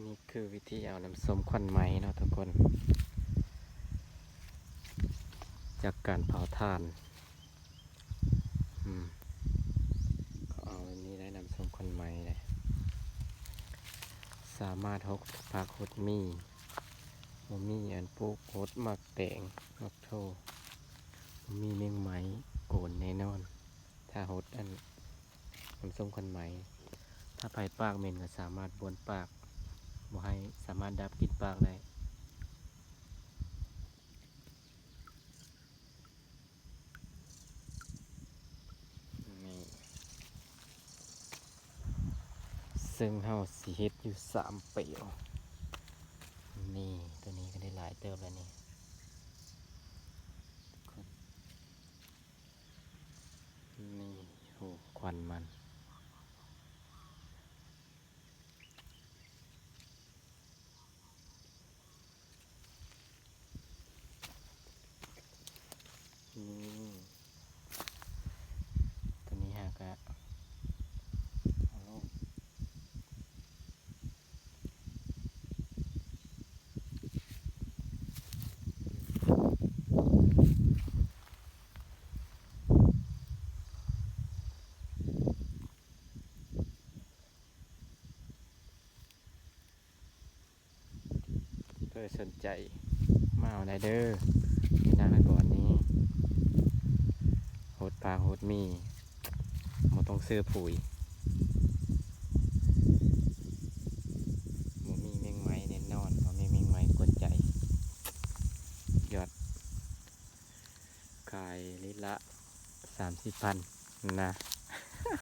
ນີ້ຄືວິທີເອົານ້ຳສົ້ມຂວັນໄມ້ເນາະທຸກຄົນ ຈາກການເຜົາຖ່ານ. ອືມ ເຂົາເອົາອັນນີ້ໄດ້ ນ້ຳສົ້ມຂວັນໄມ້ເດ້ ສາມາດຫົດຜັກຫົດໝີ່ ບໍ່ມີອັນປູກ ຫົດໝາກແຕງໝາກໂທ ບໍ່ມີແມງໄມ້ໂກນແນ່ນອນ ຖ້າຫົດອັນ ນ້ຳສົ້ມຂວັນໄມ້. ຖ້າໃຜປາກເໝັນກໍສາມາດບ້ວນປາກ ບໍ່ໃຫ້ ສາມາດດັບກິ່ນປາກໄດ້. ນີ້ ເຊິ່ງເຮົາຊິເຮັດຢູ່ສາມປຽວ. ນີ້ ໂຕນີ້ກໍໄດ້ຫຼາຍເຕີບແລ້ວນີ້. ນີ້ ໂອ້ ຄວັນມັນ. ນີ້ ໂຕນີ້ຫາກະເອົາລົງ. ເພິ່ນສົນໃຈມາເອົາໄດ້ເດີ ຢູ່ໜ້າຫ້ອຍບອນນີ້ ຫົດຜັກຫົດໝີ່ ບໍ່ຕ້ອງຊື້ປຸ໋ຍ ບໍ່ມີແມງໄມ້ແນ່ນອນ ບໍ່ມີແມງໄມ້ກວນໃຈ. ຍອດຂາຍລິດລະສາມສິບພັນນະ.